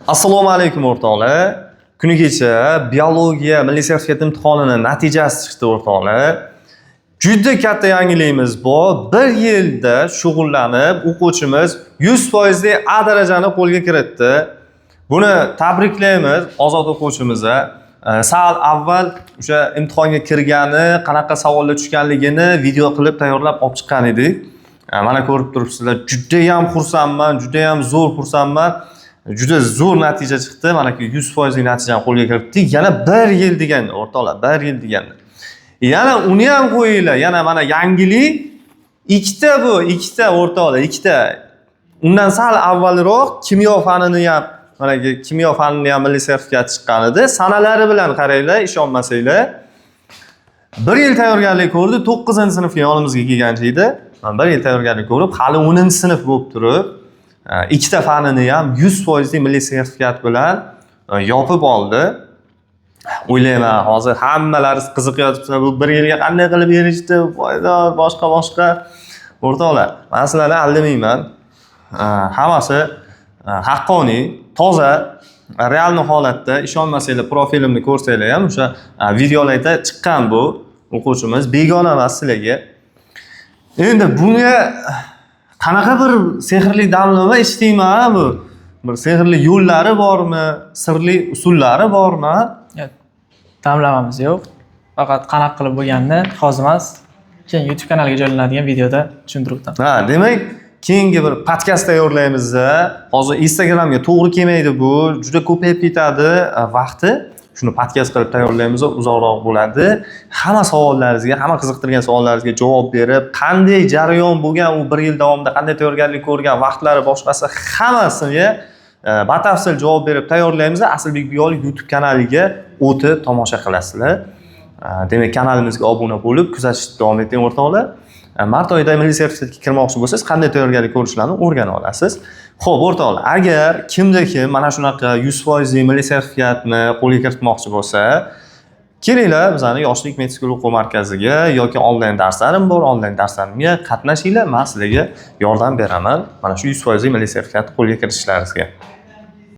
Assalomu alaykum, o'rtoqlar. Kuni kecha biologiya milliy sertifikat imtihonini natijasi chiqdi, o'rtoqlar. Juda katta yangiligimiz bor. Bir yilda shug'ullanib, o'quvchimiz 100% A darajani qo'lga kiritdi. Buni tabriklaymiz Ozod o'quvchimizni. Sal avval o'sha imtihonga kirgani, qanaqa savollar tushganligini video qilib tayyorlab olib chiqqan edik. Mana ko'rib turibsizlar, juda ham xursandman, juda ham zo'r xursandman. Juda zo'r natija chiqdi. Mana 100% natijani qo'lga kiritdik. Yana bir yil deganda, o'rtoqlar, bir yil deganda. Yana uni ham qo'yinglar. Yana mana yangilik ikkita bu, ikkita, o'rtoqlar, ikkita. Undan sal avvalroq kimyo fanini ham, mana kimyo fanini ham milliy sertifikat chiqqan edi. Sanalari bilan qaranglar, ishonmasanglar. Bir yil tayyorgarlik ko'rdi, 9-sinfga yonimizga kelgancha edi. Mana bir yil tayyorgarlik ko'rib, hali 10-sinf bo'lib turib, ikkita fanini ham 100% milliy sertifikat bilan yopib oldi. O'ylayman, hozir hammalari qiziqyotibsizlar, bu bir yilga qanday qilib erishdi, foyda, boshqa boshqa. O'rtoqlar, man sizlarni aldamayman. Hammasi haqqoniy, toza, реальный holatda. Ishonmasanglar, profilimni ko'rsanglar ham, o'sha videolarda chiqqan bu o'quvchimiz, begona emas sizlarga. Endi bunga qanaqa bir sehrli damlama ichdingmi bu? Bir sehrli yo'llari bormi? Sirli usullari bormi? Yo'q, damlamamiz yo'q. Faqat qanaqa qilib bo'lganini hozir emas, keyin YouTube kanaliga joylanadigan videoda tushuntirib o'taman. Ha, demak, keyingi bir podkast tayyorlaymiz. Hozir Instagramga to'g'ri kelmaydi bu, juda ko'payib ketadi vaqti. Shuni podkast qilib tayyorlaymiz, uzoqroq bo'ladi. Hamma savollaringizga, hamma qiziqtirgan savollaringizga javob berib, qanday jarayon bo'lgan, u bir yil davomida qanday tayyorgarlik ko'rgan, vaqtlari, boshqasi, hammasiga batafsil javob berib tayyorlaymiz. Asilbek Biyoli YouTube kanaliga o'tib tomosha qilasizlar. Demak, kanalimizga obuna bo'lib, kuzatishda davom eting, o'rtoqlar. Mart oyida milliy sertifikatga kirmoqchi bo'lsangiz, qanday tayyorgarlik ko'rishlarni o'rgana olasiz. Xo'p, o'rtoqlar, agar kimda kim mana shunaqa 100% milliy sertifikatni qo'lga kiritmoqchi bo'lsa, kelinglar bizani Yoshlik Med School o'quv markaziga yoki onlayn darslarim bor, onlayn darslarimga qatnashinglar, men sizlarga yordam beraman. Mana shu 100% milliy sertifikatni qo'lga kiritishlaringizga.